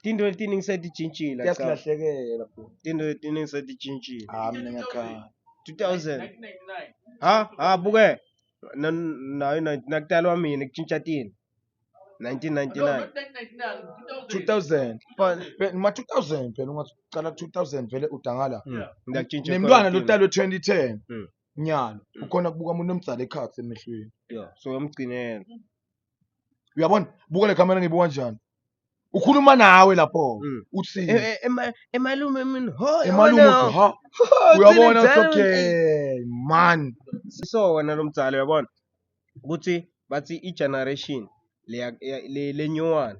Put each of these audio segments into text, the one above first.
Tinto letiningi setitshintshile. Tiyasilahlekela bro. Tinto letiningi setitshintshile. Ah, mina ngiyakhala. 2000. 1999. Ha, ha buke. Nayo nakutalwa mina kutshintsha tini. No, 1999. not 1999, 2000. 2000. Fine. Ma 2000 phela ungaqala 2000 vele udangala. Ngiyakutshintsha Nemntwana khona lotalwe 2010. Nyalo ukhona kubuka umuntu omdzala ekhatsi emehlweni. Yeah, so uyamgcinela. Uyabona? Buka le camera ngibuka kanjani. Ukhuluma nawe lapho. Uthi Emalume mina ho emalume uthi ha. Uyabona uthi okay man. So wena lo mdzala uyabona ukuthi bathi i-generation leya le nyuwana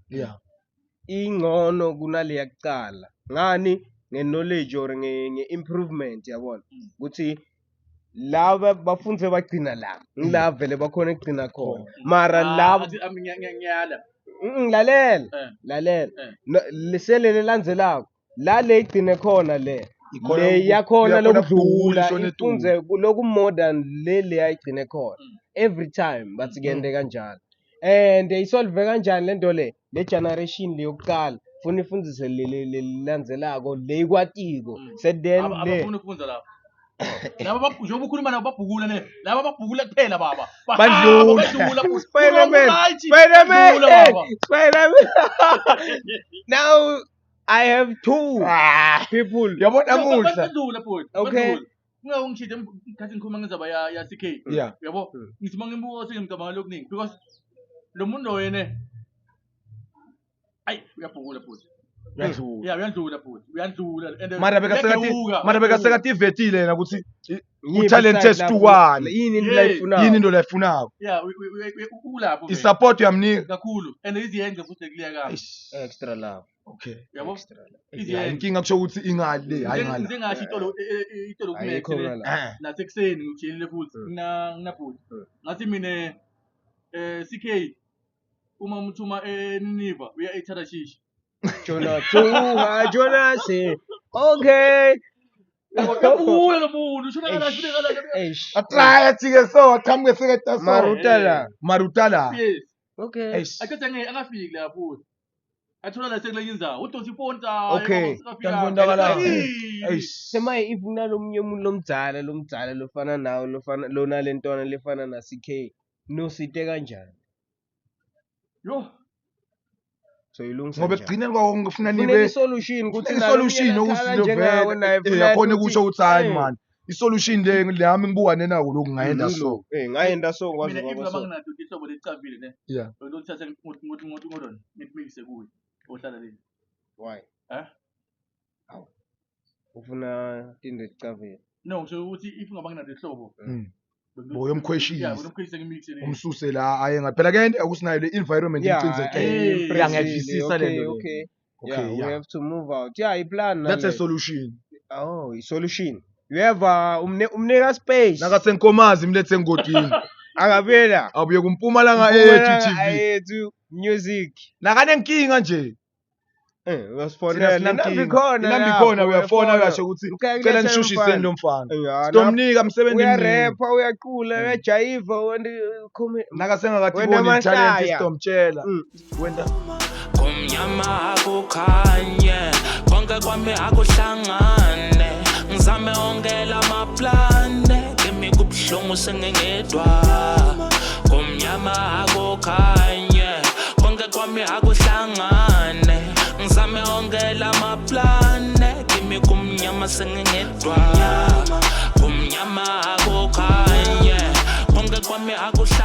ingcono kunaleya kucala ngani nge-knowledge or nge-improvement yabona ukuthi laba bafundze bagcina la ngila vele bakhona ekugcina khona mara Ah, laba athi, ami, ngiyala. Lalela lalela leselele elandzelako la le igcine khona le Ikhona le yakhona uyakhona lokudlula ukubhula ishone ifunze loku more than le le ayigcine khona every time bathi kuyente kanjalo and isolve kanjani lento le le generation le yokuqala funa ifundise le le le landzelako le ikwatiko se then le Abafuni ukufunda lapho. Laba njengoba ukhuluma nabo babhukula ne. Laba babhukula kuphela baba. Badlula. Badlula. Spider-Man, Right, Spider-Man, badlula, baba. Spider-Man. Now I have two Ah, people. uyabona No, namuhla. badlula futhi. Okay. Badlula. Kungabe ngishide ngikhathi ngikhuluma ngezaba ya CK. Uyabo? Ngithi mangibuka sengicabanga lokuningi because lo muntu lo yena ayi uyabhukula futhi. Uyadlula. Yeah, uyandlula futhi. Uyandlula and Mara bekasekati uyagewuka, mara uyagewuka. bekasekativetile yena ukuthi Yini utalent beside test lapho? one. Yini into Yeah. layifunayo? Yini into layifunako. Yeah, ulapho vele. I-support uyamnika. Kakhulu and iziyenze futhi kuliya kami. Eish. Extra love. Okay. Yabo? Extra love. Yeah, Iziyenze. inkinga kusho ukuthi ingale hayi ngala. Ngisengasho itolo itolo Ayikho kuMax ngala. Nasekuseni ngikutshelile futhi ngina bhuti. Ngathi mina CK uma umthuma eNiniva uya eTarashish. Jonah Tuha, Jonah say, okay. Uyabhukula lo muntu ushona kala shona kala. Eish. Atry athi-ke so aqhamuke seketa so. Maruta la. Maruta la. Yes. Okay. Eish. Akhethe ngeke angafiki la futhi. Athola la sekulenye indzawo. Udonsa ifoni Okay. Kanti Eish. Semaye if kunalomunye umuntu lomdzala lomdzala lofana nawe lofana lona lentwana lefana na CK nosite kanjani? Yo. So ilungisa Ngoba njani? ekugcineni kwako konke kufuna Kufuneka nibe i-solution ukuthi kufuneka nalo i-solution omunye ukuthi akhala lo njengawe vele naye funa yakhona ukuthi, kusho ukuthi hayi man i-solution le lami ngibukane nako lokhu ngayenda so. Ngayenda so kwaze Mina if kwaba so. ngaba nginato ihlobo lecavile ne. Ngilothatha ngothi ngothi ngothi ngimikise kuye. Ohlala le. Why? Eh? Awu. Ufuna tinto ecavile. No, ngisho ukuthi if ngaba nginato ihlobo. Boyomkhweshisa. Yeah, boyomkhweshisa ngimikise le. Umsuse la aye ngaphela ke into akusi nayo le environment Yeah, imcinzekele. Ngiyayizwisisa le nto le. Okay. Okay, Yeah, we yeah. have to move out. Yeah, i-plan That's a naleyo. solution. Oh, i-solution. You have umnika space. Nakasenkomazi mlethe engodini. Akabela. Abuye kuMpumalanga Eyethu TV. Eyethu music. Nakanenkinga nje. Uyasifonela. Thina Inamba sinankinga. ikhona Inamba lapho, ikhona uyafona uyafona. uyasho ukuthi Ukhaya cela kuletha nishushiseni umfana. lo mfana. Yeah, Sitomnika umsebenzi mningi. Uyarapha, uyacula, uyajayiva, wena Nakasengakatiboni Wena talent mahlaya. sitomtshela. Wenda Kumnyama akukhanye konke kwami akuhlangane ngizame onke lamaplane kimi kubuhlungu sengingedwa kumnyama akukhanye konke kwami akuhlangane ngizame onke lamaplane kimi kumnyama sengingedwa kumnyama akukhanye konke kwami akuhlangane.